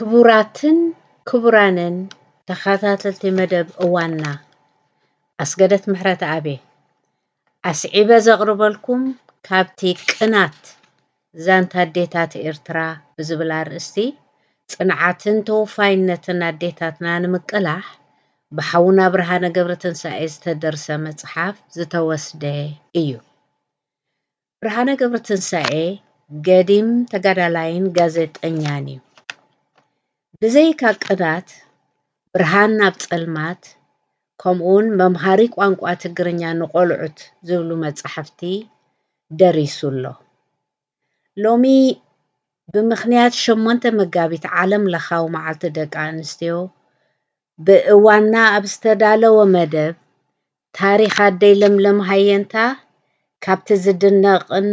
ክቡራትን ክቡራንን ተኸታተልቲ መደብ እዋንና፣ ኣስገደት ምሕረተኣብ እየ። ኣስዒበ ዘቕርበልኩም ካብቲ ቅናት ዛንታ ኣዴታት ኤርትራ ብዝብል ኣርእስቲ፣ ጽንዓትን ተወፋይነትን ኣዴታትና ንምቅላሕ ብሓውና ብርሃነ ገብረትንሳኤ ዝተደርሰ መጽሓፍ ዝተወስደ እዩ። ብርሃነ ገብረትንሳኤ ገዲም ተጋዳላይን ጋዜጠኛን እዩ። ብዘይካ ቅናት፣ ብርሃን ናብ ጸልማት፣ ከምኡውን መምሃሪ ቋንቋ ትግርኛ ንቖልዑት ዝብሉ መጻሕፍቲ ደሪሱ ኣሎ። ሎሚ ብምኽንያት ሸሞንተ መጋቢት ዓለም ለኻዊ መዓልቲ ደቂ ኣንስትዮ ብእዋንና ኣብ ዝተዳለወ መደብ፣ ታሪኽ ኣደይ ለምለም ሃየንታ ካብቲ ዝድነቕን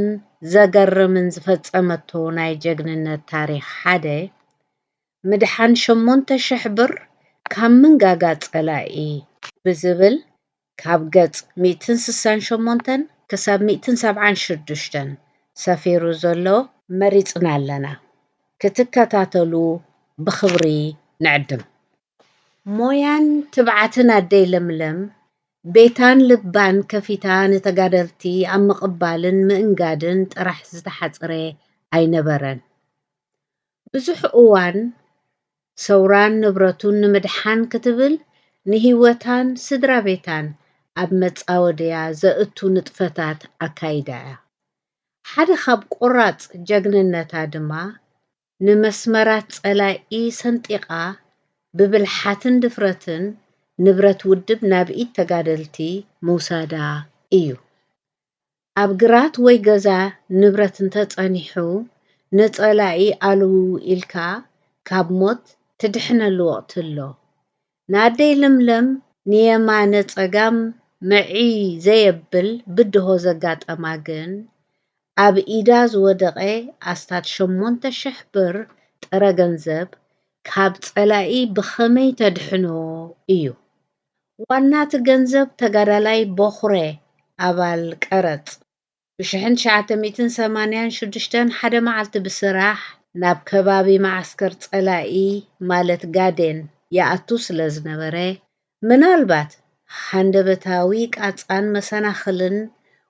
ዘገርምን ዝፈጸመቶ ናይ ጀግንነት ታሪኽ ሓደ፣ ምድሓን ሸሞንተ ሽሕ ብር ካብ ምንጋጋ ጸላኢ ብዝብል፣ ካብ ገጽ ሚእትን ስሳን ሸሞንተን ክሳብ ሚእትን ሰብዓን ሽዱሽተን ሰፊሩ ዘሎ መሪጽና ኣለና። ክትከታተሉ ብኽብሪ ንዕድም። ሞያን ትብዓትን ኣደይ ለምለም፣ ቤታን ልባን ከፊታ ንተጋደልቲ ኣብ ምቕባልን ምእንጋድን ጥራሕ ዝተሓጽረ ኣይነበረን። ብዙሕ እዋን፣ ሰውራን ንብረቱን ንምድሓን ክትብል፣ ንህይወታን ስድራ ቤታን ኣብ መጻወድያ ዘእቱ ንጥፈታት ኣካይዳ እያ። ሓደ ካብ ቆራጽ ጀግንነታ ድማ፣ ንመስመራት ጸላኢ ሰንጢቓ፣ ብብልሓትን ድፍረትን ንብረት ውድብ ናብ ኢድ ተጋደልቲ ምውሳዳ እዩ። ኣብ ግራት ወይ ገዛ ንብረት እንተጸኒሑ፣ ንጸላኢ ኣልው ኢልካ ካብ ሞት ትድሕነሉ ወቕቲ ኣሎ። ንኣደይ ለምለም ንየማነ ጸጋም ምዒ ዘየብል ብድሆ ዘጋጠማ ግን፣ ኣብ ኢዳ ዝወደቐ ኣስታት ሸሞንተ ሽሕ ብር ጥረ ገንዘብ ካብ ጸላኢ ብኸመይ ተድሕኖ እዩ። ዋና እቲ ገንዘብ ተጋዳላይ ቦኽረ ኣባል ቀረጽ ብሽሕን ትሽዓተ ሚእትን ሰማንያን ሽዱሽተን ሓደ መዓልቲ ብስራሕ ናብ ከባቢ መዓስከር ጸላኢ ማለት ጋዴን ይኣቱ ስለ ዝነበረ፣ ምናልባት ሃንደበታዊ ቃጻን መሰናኽልን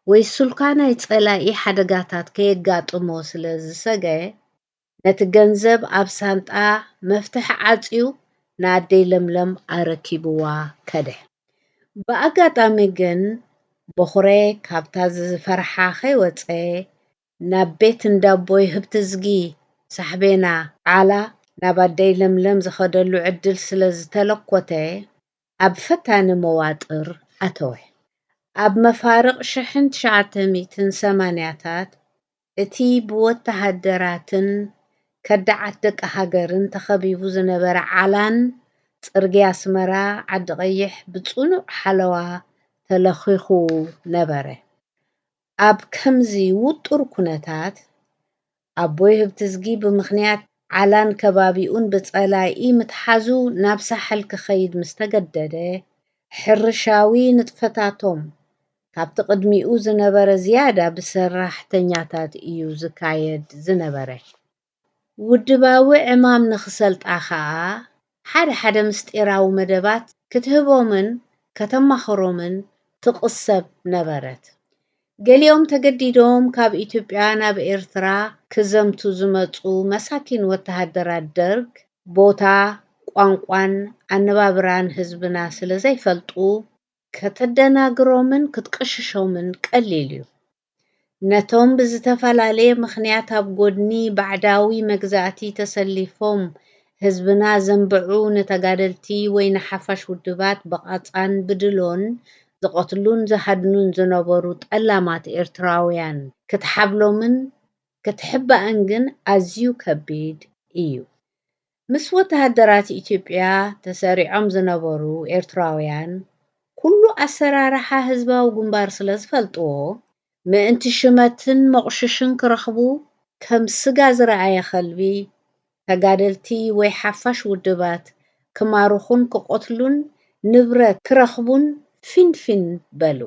ወይ ሱልካ ናይ ጸላኢ ሓደጋታት ከየጋጥሞ ስለ ዝሰገ፣ ነቲ ገንዘብ ኣብ ሳንጣ መፍትሕ ዓጽዩ ንኣደይ ለምለም ኣረኪብዋ ከደ። ብኣጋጣሚ ግን ቦኽረ ካብታ ዝፈርሓ ከይወጸ ናብ ቤት እንዳቦይ ህብትዝጊ ሳሕቤና ዓላ ናብ ኣደይ ለምለም ዝኸደሉ ዕድል ስለ ዝተለኮተ ኣብ ፈታኒ መዋጥር ኣተወ። ኣብ መፋርቕ ሽሕን ትሽዓተ ሚእትን ሰማንያታት እቲ ብወተሃደራትን ከዳዓት ደቂ ሃገርን ተኸቢቡ ዝነበረ ዓላን ጽርግያ ኣስመራ ዓዲ ቀይሕ ብጽኑዕ ሓለዋ ተለኺኹ ነበረ። ኣብ ከምዚ ውጡር ኩነታት ኣቦይ ህብትዝጊ ብምኽንያት ዓላን ከባቢኡን ብጸላኢ ምትሓዙ ናብ ሳሕል ክኸይድ ምስ ተገደደ፣ ሕርሻዊ ንጥፈታቶም ካብቲ ቅድሚኡ ዝነበረ ዝያዳ ብሰራሕተኛታት እዩ ዝካየድ ዝነበረ። ውድባዊ ዕማም ንኽሰልጣ ኸኣ ሓደ ሓደ ምስጢራዊ መደባት ክትህቦምን ከተማኽሮምን ትቕሰብ ነበረት። ገሊኦም ተገዲዶም ካብ ኢትዮጵያ ናብ ኤርትራ ክዘምቱ ዝመጹ መሳኪን ወተሃደራት ደርግ፣ ቦታ፣ ቋንቋን ኣነባብራን ህዝብና ስለ ዘይፈልጡ፣ ከተደናግሮምን ክትቅሽሾምን ቀሊል እዩ። ነቶም ብዝተፈላለየ ምኽንያት ኣብ ጎድኒ ባዕዳዊ መግዛእቲ ተሰሊፎም ህዝብና ዘንብዑ ንተጋደልቲ ወይ ንሓፋሽ ውድባት ብቓጻን ብድሎን ዝቐትሉን ዝሃድኑን ዝነበሩ ጠላማት ኤርትራውያን ክትሓብሎምን ክትሕባእን ግን ኣዝዩ ከቢድ እዩ። ምስ ወተሃደራት ኢትዮጵያ ተሰሪዖም ዝነበሩ ኤርትራውያን፣ ኩሉ ኣሰራርሓ ህዝባዊ ግንባር ስለ ዝፈልጥዎ፣ ምእንቲ ሽመትን መቑሽሽን ክረኽቡ፣ ከም ስጋ ዝረኣየ ከልቢ፣ ተጋደልቲ ወይ ሓፋሽ ውድባት ክማርኹን ክቐትሉን ንብረት ክረኽቡን ፊንፊን በሉ።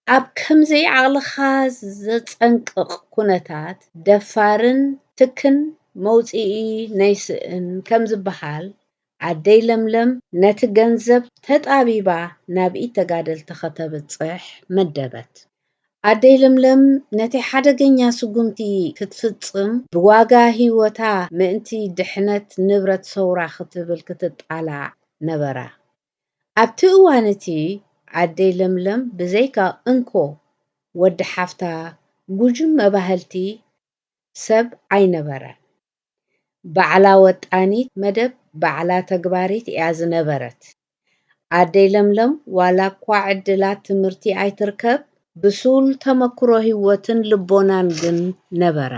ኣብ ከምዚ ዓቕልኻ ዘጸንቅቕ ኩነታት፣ ደፋርን ትክን መውፅኢ ነይስእን ከም ዝበሃል፣ ኣደይ ለምለም ነቲ ገንዘብ ተጣቢባ ናብ ኢድ ተጋደልቲ ከተብፅሕ መደበት። ኣደይ ለምለም ነቲ ሓደገኛ ስጉምቲ ክትፍጽም ብዋጋ ህይወታ ምእንቲ ድሕነት ንብረት ሰውራ ክትብል ክትጣላዕ ነበራ። ኣብቲ እዋን እቲ ኣደይ ለምለም ብዘይካ እንኮ ወዲ ሓፍታ ጉጅም መባህልቲ ሰብ ኣይነበረ። ባዕላ ወጣኒት መደብ ባዕላ ተግባሪት እያ ዝነበረት። ኣደይ ለምለም ዋላ እኳ ዕድላት ትምህርቲ ኣይትርከብ፣ ብሱል ተመክሮ ህይወትን ልቦናን ግን ነበራ።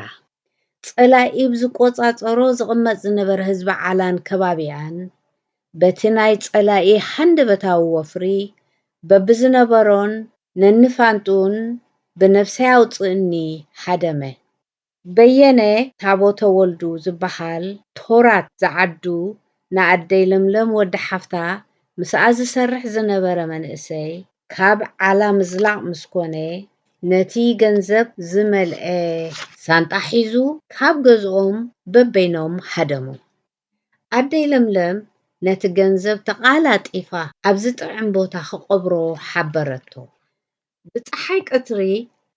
ጸላኢ ብዝቆጻጸሮ ዝቕመጥ ዝነበረ ህዝቢ ዓላን ከባቢኣን፣ በቲ ናይ ጸላኢ ሃንደበታዊ ወፍሪ በብዝነበሮን ነንፋንጡን ብነብሰይ ኣውጽእኒ ሃደመ። በየነ ታቦተ ወልዱ ዝበሃል ቶራት ዝዓዱ ንኣደይ ለምለም ወዲ ሓፍታ ምስኣ ዝሰርሕ ዝነበረ መንእሰይ ካብ ዓላ ምዝላቕ ምስ ኮነ፣ ነቲ ገንዘብ ዝመልአ ሳንጣ ሒዙ ካብ ገዝኦም በበይኖም ሃደሙ። ኣደይ ለምለም ነቲ ገንዘብ ተቓላጢፋ ኣብ ዝጥዕም ቦታ ክቐብሮ ሓበረቶ። ብጸሓይ ቀትሪ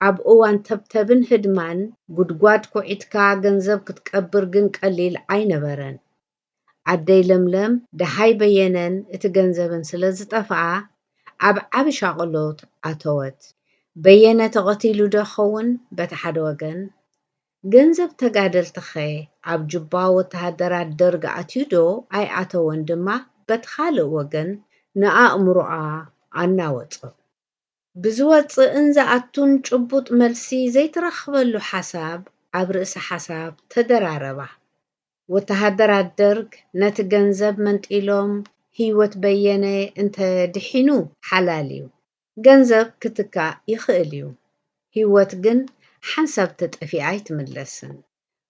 ኣብ እዋን ተብተብን ህድማን ጉድጓድ ኩዒትካ ገንዘብ ክትቀብር ግን ቀሊል ኣይነበረን። ኣደይ ለምለም ደሃይ በየነን እቲ ገንዘብን ስለ ዝጠፍኣ ኣብ ዓቢ ሻቕሎት ኣተወት። በየነ ተቐቲሉ ዶ ኸውን? በቲ ሓደ ወገን፣ ገንዘብ ተጋደልትኸ ኣብ ጁባ ወተሃደራት ደርግ ኣትዩ ዶ ኣይኣተወን ድማ በቲ ካልእ ወገን ንኣእምሮኣ ኣናወጾ። ብዝወጽእን ዝኣቱን ጭቡጥ መልሲ ዘይትረኽበሉ ሓሳብ ኣብ ርእሲ ሓሳብ ተደራረባ። ወተሃደራት ደርግ ነቲ ገንዘብ መንጢሎም ህይወት በየነ እንተ ድሒኑ ሓላል እዩ። ገንዘብ ክትካእ ይኽእል እዩ። ህይወት ግን ሓንሳብ ተጠፊኣ ኣይትምለስን።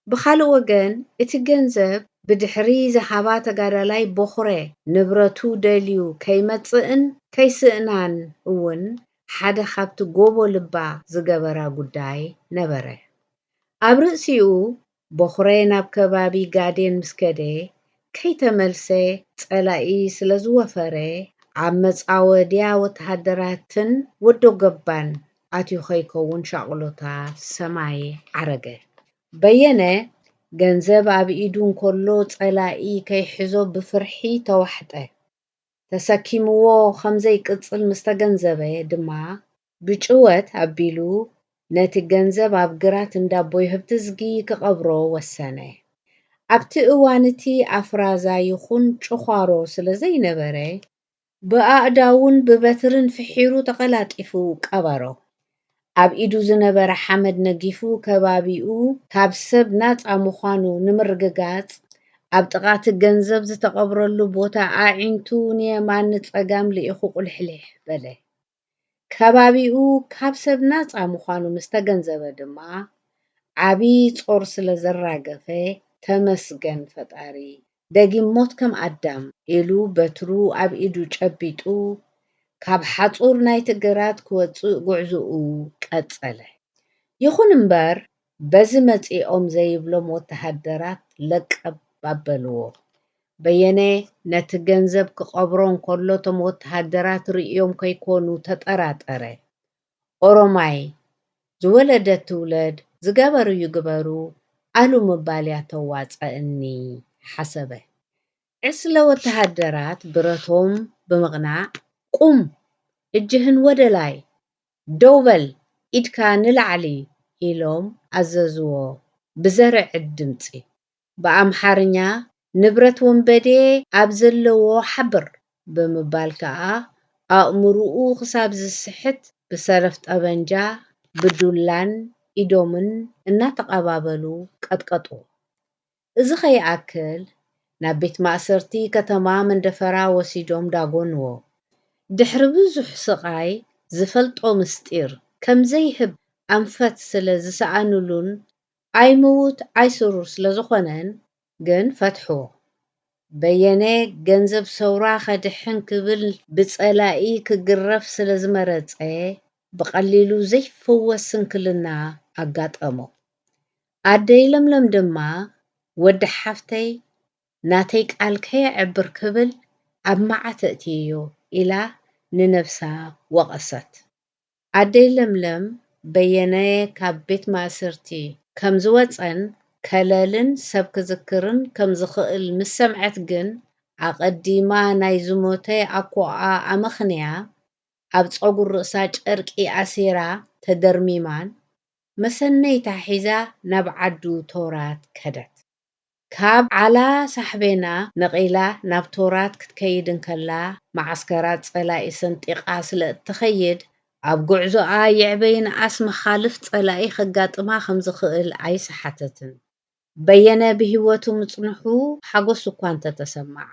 ብኻልእ ወገን፣ እቲ ገንዘብ ብድሕሪ ዝሃባ ተጋዳላይ ቦኽረ ንብረቱ ደልዩ ከይመጽእን ከይስእናን እውን ሓደ ካብቲ ጎቦ ልባ ዝገበራ ጉዳይ ነበረ። ኣብ ርእሲኡ፣ ቦኽረ ናብ ከባቢ ጋዴን ምስ ከደ፣ ከይተመልሰ ጸላኢ ስለ ዝወፈረ፣ ኣብ መጻወድያ ወተሃደራትን ወዶ ገባን ኣትዩ ከይከውን ሻቕሎታ ሰማይ ዓረገ። በየነ ገንዘብ ኣብ ኢዱ እንከሎ ጸላኢ ከይሕዞ ብፍርሒ ተዋሕጠ። ተሰኪምዎ ከም ዘይቅጽል ምስ ተገንዘበ ድማ፣ ብጭወት ኣቢሉ ነቲ ገንዘብ ኣብ ግራት እንዳ ኣቦይ ሃብተዝጊ ክቐብሮ ወሰነ። ኣብቲ እዋን እቲ ኣፍራዛ ይኹን ጭዃሮ ስለ ዘይነበረ፣ ብኣእዳውን ብበትርን ፍሒሩ ተቐላጢፉ ቀበሮ። ኣብ ኢዱ ዝነበረ ሓመድ ነጊፉ ከባቢኡ ካብ ሰብ ናጻ ምዃኑ ንምርግጋጽ፣ ኣብ ጥቓ እቲ ገንዘብ ዝተቐብረሉ ቦታ ኣዒንቱ ንየማን ንጸጋም ልኢኹ ቁልሕሊሕ በለ። ከባቢኡ ካብ ሰብ ናጻ ምዃኑ ምስ ተገንዘበ ድማ፣ ዓቢ ጾር ስለ ዘራገፈ፣ "ተመስገን ፈጣሪ፣ ደጊም ሞት ከም ኣዳም" ኢሉ በትሩ ኣብ ኢዱ ጨቢጡ፣ ካብ ሓጹር ናይቲ ግራት ክወጽእ ጉዕዞኡ ቀጸለ። ይኹን እምበር፣ በዚ መጺኦም ዘይብሎም ወተሃደራት ለቀብ ኣበልዎ። በየነ ነቲ ገንዘብ ክቐብሮ እንከሎ፣ እቶም ወተሃደራት ርእዮም ከይኮኑ ተጠራጠረ። ኦሮማይ፣ ዝወለደት ትውለድ፣ ዝገበሩ ይግበሩ፣ ኣሉ ምባል እያ ተዋጸእኒ፣ ሓሰበ። ዕስለ ወተሃደራት ብረቶም ብምቕናዕ፣ "ቁም! እጅህን ወደ ላይ! ደው በል! ኢድካ ንላዕሊ!" ኢሎም ኣዘዝዎ ብዘርዕድ ድምጺ። ብኣምሓርኛ፣ "ንብረት ወንበዴ ኣብ ዘለዎ ሓብር" ብምባል ከኣ፣ ኣእምሮኡ ክሳብ ዝስሕት ብሰለፍ ጠበንጃ፣ ብዱላን ኢዶምን እናተቐባበሉ ቀጥቀጥዎ። እዚ ከይኣክል፣ ናብ ቤት ማእሰርቲ ከተማ መንደፈራ ወሲዶም ዳጎንዎ። ድሕሪ ብዙሕ ስቓይ፣ ዝፈልጦ ምስጢር ከም ዘይህብ ኣንፈት ስለ ዝሰኣኑሉን ኣይምዉት ኣይስሩር ስለ ዝኾነን ግን ፈትሕዎ። በየነ ገንዘብ ሰውራ ከድሕን ክብል ብጸላኢ ክግረፍ ስለ ዝመረጸ፣ ብቐሊሉ ዘይፍወስ ስንክልና ኣጋጠሞ። ኣደይ ለምለም ድማ ወዲ ሓፍተይ ናተይ ቃል ከየዕብር ክብል ኣብ መዓት እእትየዮ ኢላ ንነብሳ ወቐሰት። ኣደይ ለምለም በየነ ካብ ቤት ማእሰርቲ ከም ዝወጸን ከለልን ሰብ ክዝክርን ከም ዝኽእል ምስ ሰምዐት ግን ኣቐዲማ ናይ ዝሞተ ኣኮኣ ኣመኽንያ ኣብ ጸጉር ርእሳ ጨርቂ ኣሲራ ተደርሚማን መሰነይታ ሒዛ ናብ ዓዱ ቶራት ከደት። ካብ ዓላ ሳሕቤና ነቒላ ናብ ቶራት ክትከይድ እንከላ፣ መዓስከራት ጸላኢ ሰንጢቓ ስለ እትኸይድ፣ ኣብ ጉዕዞኣ የዕበይ ንኣስ መኻልፍ ጸላኢ ከጋጥማ ከም ዝኽእል ኣይሰሓተትን። በየነ ብህይወቱ ምጽንሑ ሓጎስ እኳ እንተተሰምዓ፣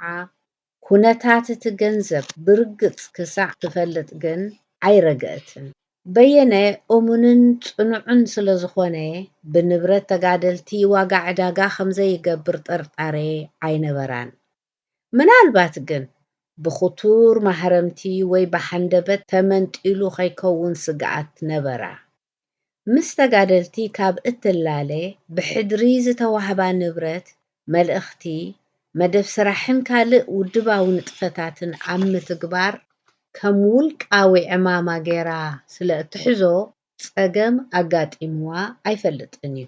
ኩነታት እቲ ገንዘብ ብርግጽ ክሳዕ ትፈልጥ ግን ኣይረግአትን። በየነ እሙንን ጽኑዕን ስለ ዝኾነ፣ ብንብረት ተጋደልቲ ዋጋ ዕዳጋ ከም ዘይገብር ጥርጣሬ ኣይነበራን። ምናልባት ግን ብኽቱር ማህረምቲ ወይ ብሃንደበት ተመንጢሉ ከይከውን ስግኣት ነበራ። ምስ ተጋደልቲ ካብ እትላለ ብሕድሪ ዝተዋህባ ንብረት፣ መልእኽቲ፣ መደብ ስራሕን ካልእ ውድባዊ ንጥፈታትን ኣብ ምትግባር ከም ውልቃዊ ዕማማ ገይራ ስለ እትሕዞ ጸገም ኣጋጢምዋ ኣይፈልጥን እዩ።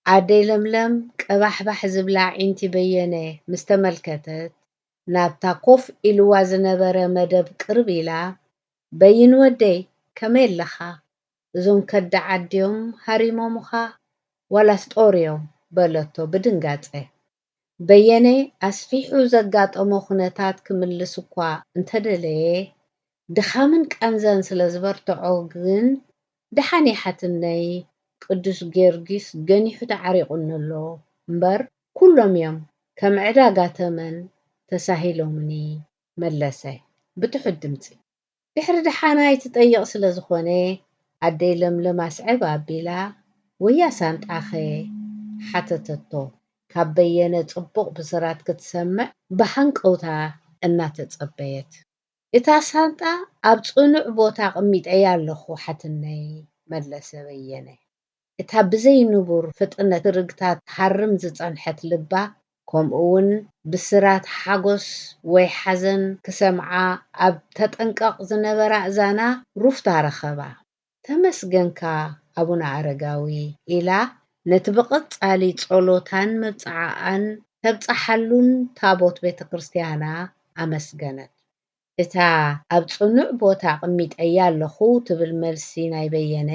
ኣደይ ለምለም ቀባሕባሕ ዝብላ ዒንቲ በየነ ምስ ተመልከተት ናብታ ኮፍ ኢልዋ ዝነበረ መደብ ቅርብ ኢላ በይን ወደይ ከመይ ኣለኻ? እዞም ከዳዓት ድዮም ሃሪሞምኻ ዋላስ ጦር እዮም? በለቶ ብድንጋጸ። በየነ ኣስፊሑ ዘጋጠሞ ኩነታት ክምልስ እኳ እንተደለየ ድኻምን ቃንዛን ስለ ዝበርትዖ ግን ደሓን እየ ሓትነይ ቅዱስ ጊዮርጊስ ገኒሑ ተዓሪቑኒ ኣሎ እምበር ኩሎም እዮም ከም ዕዳጋ ተመን ተሳሂሎምኒ መለሰ ብትሑት ድምጺ። ድሕሪ ደሓናይ ትጠይቕ ስለ ዝኾነ ኣደይ ለምለም ኣስዕብ ኣቢላ ወያ ሳንጣኸ ሓተተቶ ካብ በየነ ጽቡቕ ብስራት ክትሰምዕ ብሃንቀውታ እናተጸበየት። እታ ሳንጣ ኣብ ጽኑዕ ቦታ ኣቕሚጠያ ኣለኹ ሓትነይ መለሰ በየነ። እታ ብዘይ ንቡር ፍጥነት ትርግታ ትሃርም ዝጸንሐት ልባ፣ ከምኡውን ብስራት ሓጎስ ወይ ሓዘን ክሰምዓ ኣብ ተጠንቀቕ ዝነበራ እዛና ሩፍታ ረኸባ። ተመስገንካ ኣቡነ ኣረጋዊ ኢላ ነቲ ብቐጻሊ ጸሎታን መብጽዓኣን ተብጽሓሉን ታቦት ቤተ ክርስቲያና ኣመስገነት። እታ ኣብ ጽኑዕ ቦታ ኣቕሚጠያ ኣለኹ ትብል መልሲ ናይ በየነ፣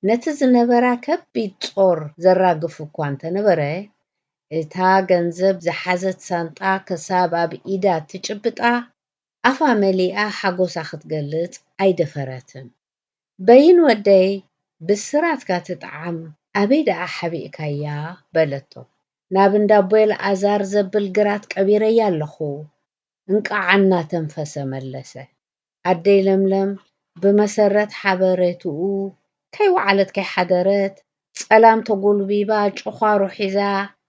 ነቲ ዝነበራ ከቢድ ጾር ዘራግፍ እኳ እንተነበረ፣ እታ ገንዘብ ዝሓዘት ሳንጣ ክሳብ ኣብ ኢዳ ትጭብጣ፣ ኣፋ መሊኣ ሓጎሳ ክትገልጽ ኣይደፈረትን። በይን ወደይ፣ ብስራትካ ትጥዓም፣ ኣበይ ደኣ ሓቢእካያ? በለቶ። ናብ እንዳ ኣቦይ ኣልኣዛር ዘብል ግራት ቀቢረያ ኣለኹ። እንቃዕ እናተንፈሰ መለሰ። ኣደይ ለምለም ብመሰረት ሓበሬትኡ ከይወዓለት ከይሓደረት ጸላም ተጎልቢባ ጭዃሮ ሒዛ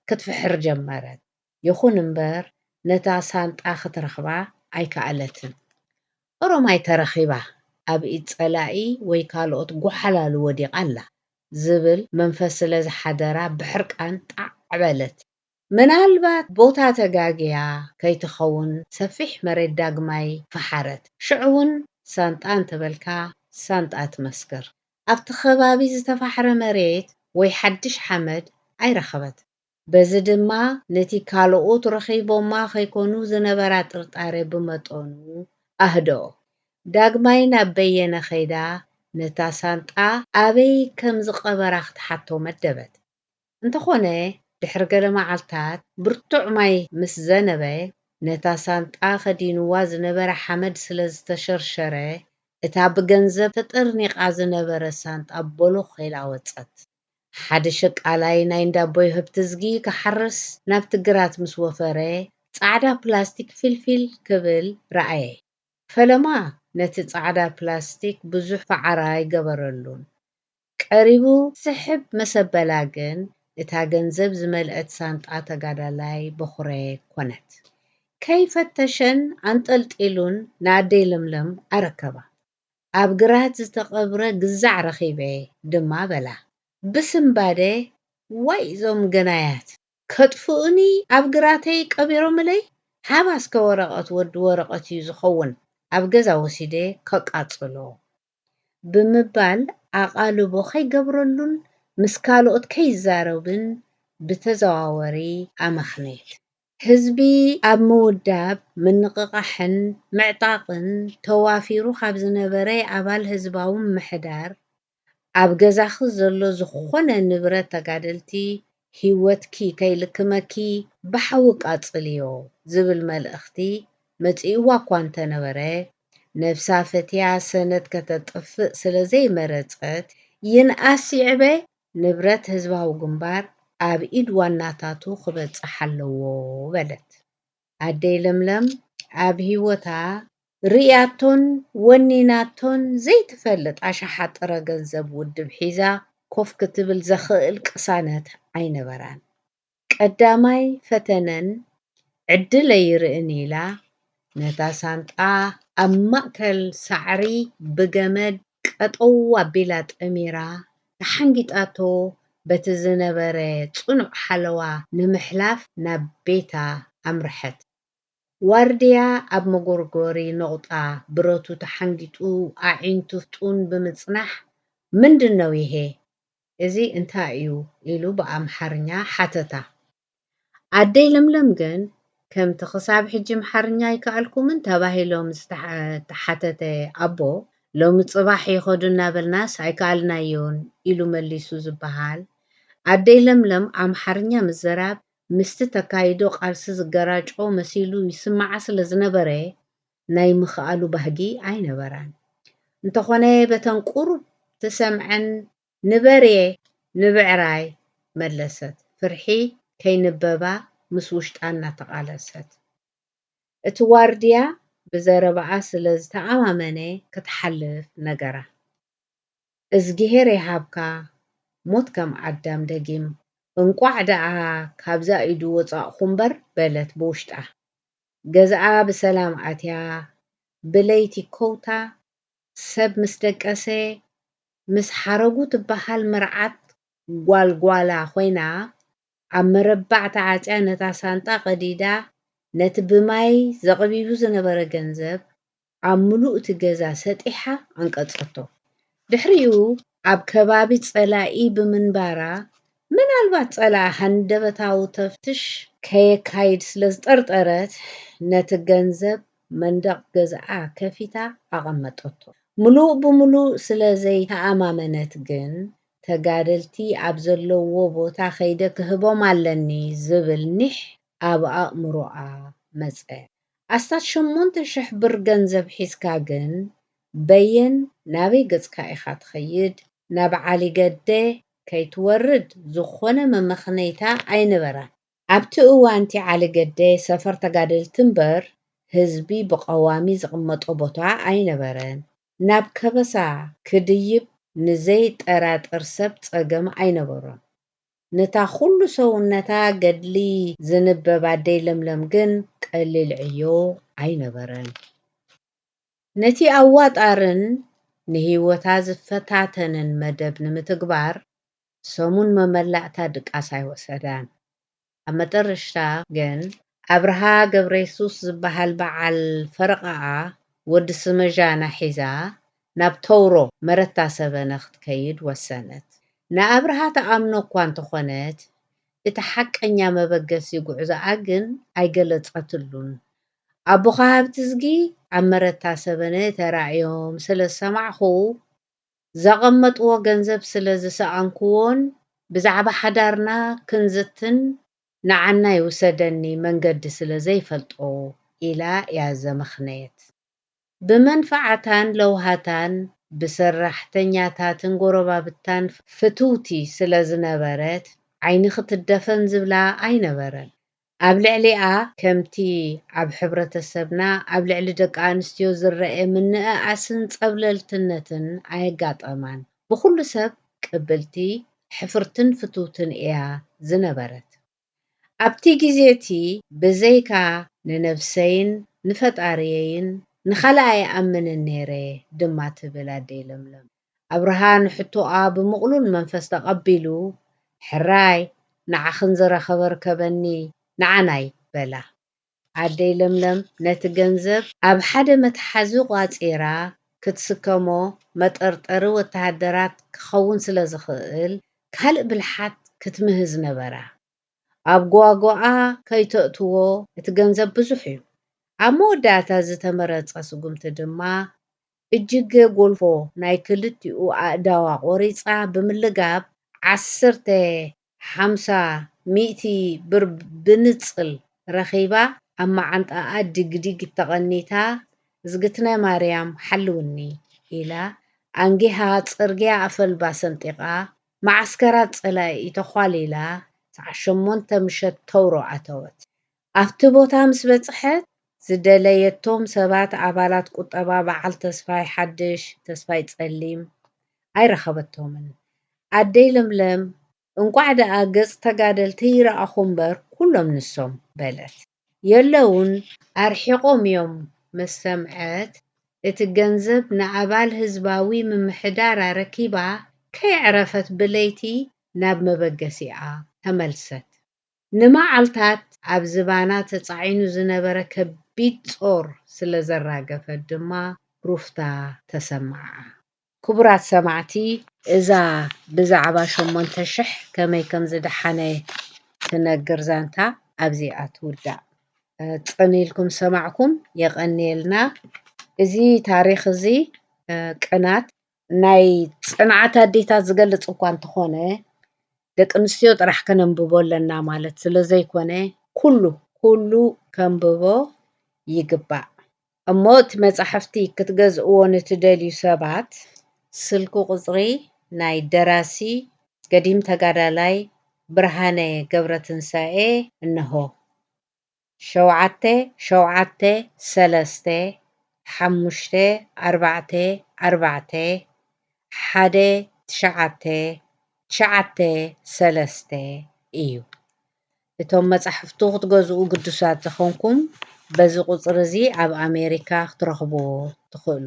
ክትፍሕር ጀመረት። ይኹን እምበር ነታ ሳንጣ ክትረኽባ ኣይከኣለትን። ኦሮማይ ተረኺባ ኣብ ኢድ ጸላኢ ወይ ካልኦት ጎሓላሉ ወዲቓ ኣላ ዝብል መንፈስ ስለ ዝሓደራ ብሕርቃን ጣዕ በለት። ምናልባት ቦታ ተጋግያ ከይትኸውን ሰፊሕ መሬት ዳግማይ ፈሓረት። ሽዑ እውን ሳንጣ እንተበልካ ሳንጣ ትመስክር። ኣብቲ ከባቢ ዝተፋሕረ መሬት ወይ ሓድሽ ሓመድ ኣይረኸበት። በዚ ድማ ነቲ ካልኦት ረኺቦማ ከይኮኑ ዝነበራ ጥርጣሬ ብመጠኑ ኣህደኦ። ዳግማይ ናብ በየነ ከይዳ ነታ ሳንጣ ኣበይ ከም ዝቐበራ ክትሓቶ መደበት። እንተኾነ፣ ድሕሪ ገለ መዓልታት ብርቱዕ ማይ ምስ ዘነበ፣ ነታ ሳንጣ ከዲንዋ ዝነበረ ሓመድ ስለ ዝተሸርሸረ፣ እታ ብገንዘብ ተጠርኒቓ ዝነበረት ሳንጣ ቦሎኽ ኢላ ወጸት። ሓደ ሸቃላይ ናይ እንዳ ኣቦይ ሃብተዝጊ ክሓርስ ናብቲ ግራት ምስ ወፈረ፣ ጻዕዳ ፕላስቲክ ፊልፊል ክብል ረኣየ። ፈለማ ነቲ ጻዕዳ ፕላስቲክ ብዙሕ ፋዕራ ኣይገበረሉን። ቀሪቡ ስሕብ ምስ ኣበላ ግን፣ እታ ገንዘብ ዝመልአት ሳንጣ ተጋዳላይ በኹረ ኮነት። ከይፈተሸን ኣንጠልጢሉን ንኣደይ ለምለም ኣረከባ። ኣብ ግራት ዝተቐብረ ግዛዕ ረኺበ ድማ በላ። ብስንባደ፣ ዋይ እዞም ገናያት! ከጥፍኡኒ ኣብ ግራተይ ቀቢሮምለይ? ሃባ እስከ ወረቐት፣ ወዲ ወረቐት እዩ ዝኸውን፣ ኣብ ገዛ ወሲደ ከቃጽሎ ብምባል ኣቓልቦ ከይገብረሉን ምስ ካልኦት ከይዛረብን ብተዘዋወሪ ኣመኽነየት። ህዝቢ ኣብ ምውዳብ፣ ምንቕቓሕን ምዕጣቕን ተዋፊሩ ካብ ዝነበረ ኣባል ህዝባዊ ምምሕዳር፣ ኣብ ገዛኺ ዘሎ ዝኾነ ንብረት ተጋደልቲ፣ ህይወትኪ ከይልክመኪ ብሓዊ ቃጽልዮ ዝብል መልእኽቲ መጺእዋ እኳ እንተነበረ፣ ነብሳ ፈትያ ሰነድ ከተጥፍእ ስለ ዘይመረጸት፣ ይንኣስ ይዕበ ንብረት ህዝባዊ ግንባር ኣብ ኢድ ዋናታቱ ክበጽሕ ኣለዎ በለት። ኣደይ ለምለም ኣብ ህይወታ ርእያቶን ወኒናቶን ዘይትፈልጥ ኣሽሓ ጥረ ገንዘብ ውድብ ሒዛ ኮፍ ክትብል ዘኽእል ቅሳነት ኣይነበራን። ቀዳማይ ፈተነን ዕድለይ ይርእን ኢላ ነታ ሳንጣ ኣብ ማእከል ሳዕሪ ብገመድ ቀጠው ኣቢላ ጠሚራ ተሓንጊጣቶ በቲ ዝነበረ ጽኑዕ ሓለዋ ንምሕላፍ ናብ ቤታ ኣምርሐት። ዋርድያ ኣብ መጎርጎሪ ነቑጣ ብረቱ ተሓንጊጡ ኣዒንቱ ፍጡን ብምጽናሕ፣ "ምንድን ነው ይሄ? እዚ እንታይ እዩ?" ኢሉ ብኣምሓርኛ ሓተታ። ኣደይ ለምለም ግን፣ ከምቲ ክሳብ ሕጂ ኣምሓርኛ ኣይከኣልኩምን ተባሂሎም ዝተሓ-፣ ዝተሓተተ ኣቦ፣ ሎሚ ጽባሕ ይኸዱ እናበልናስ ኣይከኣልናዮን ኢሉ መሊሱ ዝበሃል፣ ኣደይ ለምለም ኣምሓርኛ ምዝራብ ምስቲ ተካይዶ ቃልሲ ዝገራጮ መሲሉ ይስምዓ ስለ ዝነበረ፣ ናይ ምኽኣሉ ባህጊ ኣይነበራን። እንተኾነ፣ በተን ቁሩብ ትሰምዐን "ንበርየ፣ ንብዕራይ" መለሰት። ፍርሒ ከይንበባ ምስ ውሽጣ እናተቓለሰት። እቲ ዋርድያ ብዘረባኣ ስለ ዝተኣማመነ ክትሓልፍ ነገራ። "እዝግሄር ይሃብካ፣ ሞት ከም ኣዳም ደጊም፣ እንቋዕ ደኣ ካብዛ ኢዱ ወጻእኹ እምበር" በለት ብውሽጣ። ገዝኣ ብሰላም ኣትያ፣ ብለይቲ ኮውታ ሰብ ምስ ደቀሰ፣ ምስ ሓረጉ ትበሃል መርዓት ጓል ጓላ ኮይና፣ ኣብ መረባዕ ተዓጽያ ነታ ሳንጣ ቀዲዳ፣ ነቲ ብማይ ዘቕቢቡ ዝነበረ ገንዘብ ኣብ ምሉእ እቲ ገዛ ሰጢሓ ኣንቀጸቶ። ድሕሪኡ ኣብ ከባቢ ጸላኢ ብምንባራ፣ ምናልባት ጸላኢ ሃንደበታዊ ተፍትሽ ከየካይድ ስለ ዝጠርጠረት፣ ነቲ ገንዘብ መንደቕ ገዝኣ ከፊታ ኣቐመጠቶ። ምሉእ ብምሉእ ስለ ዘይተኣማመነት ግን፣ ተጋደልቲ ኣብ ዘለውዎ ቦታ ከይደ ክህቦም ኣለኒ ዝብል ኒሕ ኣብ ኣእምሮኣ መጸ። ኣስታት ሸሞንተ ሽሕ ብር ገንዘብ ሒዝካ ግን በየን ናበይ ገጽካ ኢኻ ትኸይድ? ናብ ዓሊገደ ከይትወርድ ዝኾነ መመኽነይታ ኣይነበራን። ኣብቲ እዋንቲ ዓሊገደ ሰፈር ተጋደልቲ እምበር ህዝቢ ብቐዋሚ ዝቕመጦ ቦታ ኣይነበረን። ናብ ከበሳ ክድይብ ንዘይጠራጠር ሰብ ጸገም ኣይነበሮን። ነታ ኩሉ ሰውነታ ገድሊ ዝንበብ ኣደይ ለምለም ግን ቀሊል ዕዮ ኣይነበረን። ነቲ ኣዋጣርን ንህይወታ ዝፈታተንን መደብ ንምትግባር ሰሙን መመላእታ ድቃስ ኣይወሰዳን። ኣብ መጠረሽታ ግን ኣብርሃ ገብረየሱስ ዝበሃል በዓል ፈረቓኣ ወዲ ስመጃና ሒዛ ናብ ተውሮ መረታ ሰበነ ክትከይድ ወሰነት። ንኣብርሃ ትኣምኖ እኳ እንተኾነት፣ እቲ ሓቀኛ መበገሲ ጉዕዞኣ ግን ኣይገለጸትሉን። ኣቦኻ ሃብትዝጊ ኣብ መረታ ሰበነ ተራእዮም ስለ ዝሰማዕኹ፣ ዘቐመጥዎ ገንዘብ ስለ ዝሰኣንኩዎን ብዛዕባ ሓዳርና ክንዝትን ንዓና ይውሰደኒ መንገዲ ስለ ዘይፈልጦ ኢላ እያ ዘመኽነየት። ብመንፈዓታን ለውሃታን ብሰራሕተኛታትን ጎረባብታን ፍትውቲ ስለ ዝነበረት ዓይኒ ክትደፈን ዝብላ ኣይነበረን። ኣብ ልዕሊኣ ከምቲ ኣብ ሕብረተሰብና ኣብ ልዕሊ ደቂ ኣንስትዮ ዝረአ ምንእኣስን ጸብለልትነትን ኣየጋጠማን። ብኹሉ ሰብ ቅብልቲ፣ ሕፍርትን ፍትውትን እያ ዝነበረት። ኣብቲ ግዜ እቲ ብዘይካ ንነብሰይን ንፈጣሪየይን ንኻልእ ኣይኣምንን ነይረ ድማ ትብል ኣደይ ለምለም። ኣብርሃ ንሕቶኣ ብምቕሉል መንፈስ ተቐቢሉ፣ ሕራይ ንዓኽን ዝረኸበ ርከበኒ፣ ንዓናይ በላ። ኣደይ ለምለም ነቲ ገንዘብ ኣብ ሓደ መትሓዚ ቋጺራ ክትስከሞ፣ መጠርጠሪ ወተሃደራት ክኸውን ስለ ዝኽእል ካልእ ብልሓት ክትምህዝ ነበራ። ኣብ ጓጓኣ ከይተእትዎ፣ እቲ ገንዘብ ብዙሕ እዩ። ኣብ መወዳእታ ዝተመረጸ ስጉምቲ ድማ እጅገ ጎልፎ ናይ ክልቲኡ ኣእዳዋ ቆሪጻ ብምልጋብ ዓሰርተ ሓምሳ ሚእቲ ብር ብንጽል ረኺባ ኣብ መዓንጣኣ ድግዲግ ተቐኒታ፣ እዝግትነ ማርያም ሓልውኒ ኢላ ኣንጊሃ ጽርግያ ኣፈልባ ሰንጢቓ፣ መዓስከራት ጸላኢ ተዃሊላ፣ ሰዓት ሸሞንተ ምሸት ተውሮ ኣተወት። ኣብቲ ቦታ ምስ በጽሐት፣ ዝደለየቶም ሰባት ኣባላት ቁጠባ በዓል ተስፋይ ሓድሽ፣ ተስፋይ ጸሊም፣ ኣይረኸበቶምን። ኣደይ ለምለም፣ "እንቋዕ ደኣ ገጽ ተጋደልቲ ይረኣኹ እምበር፣ ኩሎም ንሶም" በለት። "የለውን፣ ኣርሒቖም እዮም" ምስ ሰምዐት፣ እቲ ገንዘብ ንኣባል ህዝባዊ ምምሕዳር ኣረኪባ፣ ከየዕረፈት ብለይቲ ናብ መበገሲኣ ተመልሰት። ንመዓልታት ኣብ ዝባና ተጻዒኑ ዝነበረ ከቢድ ጾር ስለ ዘራገፈት ድማ ሩፍታ ተሰምዓ። ክቡራት ሰማዕቲ፣ እዛ ብዛዕባ ሸሞንተ ሽሕ ከመይ ከም ዝደሓነ ትነግር ዛንታ ኣብዚኣ ትውዳእ። ጽን ኢልኩም ሰማዕኩም የቐንየልና። እዚ ታሪኽ እዚ፣ እ፣ ቅናት ናይ ጽንዓት ኣዴታት ዝገልጽ እኳ እንተኾነ፣ ደቂ ኣንስትዮ ጥራሕ ከነንብቦ ኣለና ማለት ስለ ዘይኮነ፣ ኩሉ፣ ኩሉ ከንብቦ ይግባእ። እሞ እቲ መጻሕፍቲ ክትገዝእዎ ንትደልዩ ሰባት፣ ስልኪ ቁጽሪ ናይ ደራሲ ገዲም ተጋዳላይ ብርሃነ ገብረትንሳኤ እንሆ። ሸውዓተ ሸውዓተ ሰለስተ ሓሙሽተ ኣርባዕተ ኣርባዕተ ሓደ ትሽዓተ ትሽዓተ ሰለስተ እዩ። እቶም መጻሕፍቱ ክትገዝኡ ግዱሳት ዝኾንኩም፣ በዚ ቁጽሪ እዚ ኣብ ኣሜሪካ ክትረኽብዎ ትኽእሉ።